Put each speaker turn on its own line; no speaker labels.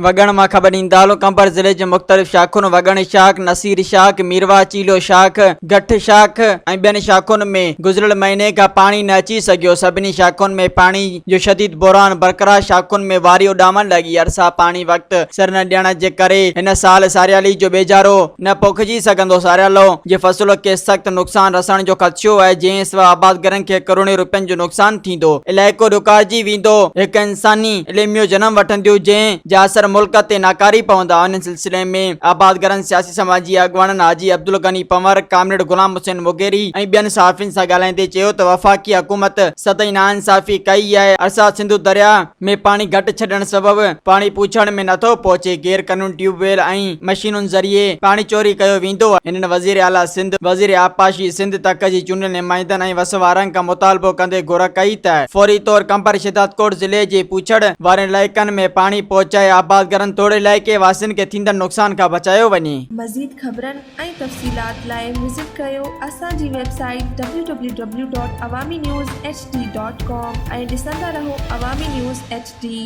وڳڻ مان خبر ڏيندا هلون قمبر ضلعي جي مختلف شاخن وڳڻ شاخ، نصير شاخ، ميرواهه چيلو شاخ، گٺ شاخ ۽ ٻين شاخن ۾ گذريل مهيني کان پاڻي نه اچي سگهيو، سڀني شاخن ۾ پاڻي جو شديد بحران برقرار، شاخن ۾ واري اڏامڻ لڳي، ارسا پاڻي وقت سر نه ڏيڻ جي ڪري هن سال ساريالي جو ٻيجارو نه پوکجي سگهندو، ساريالو جي فصل کي سخت نقصان رسڻ جو خدشو آهي، جنهن سبب آبادگارن کي ڪروڙين روپين جو نقصان ٿيندو، علائقو ڏڪارجي ويندو، هڪ انساني الميو جنم وٺنديون، جنهن جا اثر ملڪ تي ناڪاري پوندا، ان سلسلي ۾ آبادگارن، سياسي سماجي اڳواڻن حاجي عبدالغني پنهور، ڪامريڊ غلام حسين مغيري ۽ ٻين صحافين سان ڳالهائيندي چيو ته وفاقي حڪومت سدائين ناانصافي ڪئي آهي، ارسا سنڌو درياهه ۾ پاڻي گهٽ ڇڏڻ سبب پاڻي پوڇڙ ۾ نٿو پهچي، غير قانوني ٽيوب ويل ۽ مشينن ذريعي پاڻي چوري ڪيو ويندو آهي. هنن وزير اعليٰ سنڌ، وزير آبپاشي سنڌ تڪ جي چونڊيل نمائندن ۽ وس وارن کان مطالبو ڪندي گهر ڪئي ته فوري طور قمبر شهدادڪوٽ ضلعي جي پوڇڙ وارن علائقن ۾ پاڻي پهچائي آبادگارن توڙي علائقي واسين کي ٿيندڙ نقصان کان بچايو وڃي.
مزيد خبرن ۽ تفصيلات لاء وزٽ ڪريو اسان جي website W W W dot Awami news H D dot com ۽ ڏسندا رهو عوامي نيوز ايڇ ڊي.